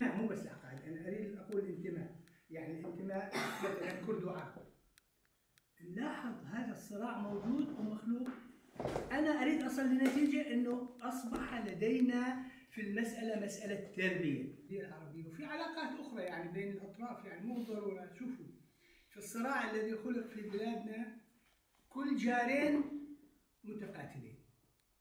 مو بس العقائد، انا اريد اقول انتماء، يعني الانتماء مثلا كرد وعرب. نلاحظ هذا الصراع موجود ومخلوق. انا اريد اصل لنتيجة انه اصبح لدينا في المسالة مسالة تربيه العربية، وفي علاقات اخرى يعني بين الاطراف، يعني مو بالضرورة. شوفوا في الصراع الذي خلق في بلادنا كل جارين متقاتلين.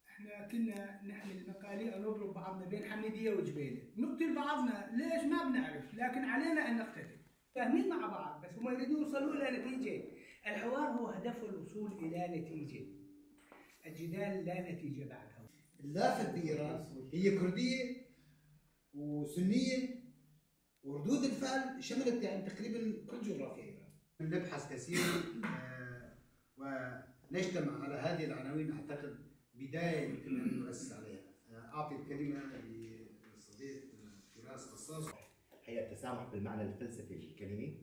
احنا كنا نحمل مقاليع ونضرب بعضنا بين حميديه وجبيله، نقتل بعضنا، ليش ما بنعرف، لكن علينا ان نقتتل. فاهمين مع بعض، بس هم يريدون يوصلوا الى نتيجة. الحوار هو هدفه الوصول الى نتيجة. الجدال لا نتيجة بعده. اللافت بايران هي كرديه وسنيه، وردود الفعل شملت يعني تقريبا كل جغرافيا ايران. نبحث كثيرا ونجتمع على هذه العناوين، اعتقد بداية يمكن ان نؤسس عليها. اعطي الكلمة للصديق فراس قصاص. هي التسامح بالمعنى الفلسفي للكلمة،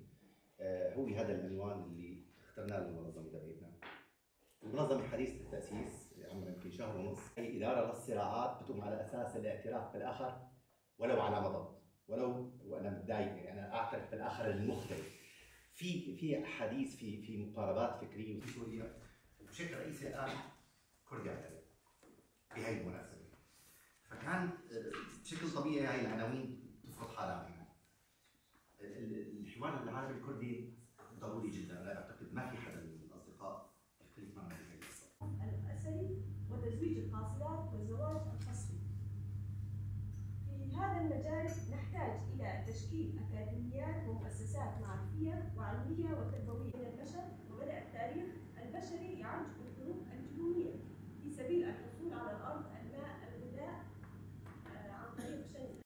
هو هذا العنوان اللي اخترناه للمنظمة تبعتنا. المنظمة حديثه التاسيس، عمرها يمكن شهر ونص. هي ادارة للصراعات بتقوم على اساس الاعتراف بالاخر ولو على مضض، ولو وانا متضايق، يعني انا اعترف بالاخر المختلف. في احاديث، في مقاربات فكرية في سوريا، وبشكل رئيسي الان كردي عربي بهي المناسبة. فكان بشكل طبيعي هاي العناوين تفرض حالها علينا. الحوار العربي الكردي ضروري جدا، انا اعتقد ما في حدا من الاصدقاء يختلف معنا بهي القصة. الأسري وتزويج القاصرات والزواج القسري. في هذا المجال نحتاج إلى تشكيل أكاديميات ومؤسسات معرفية وعلمية وتربوية.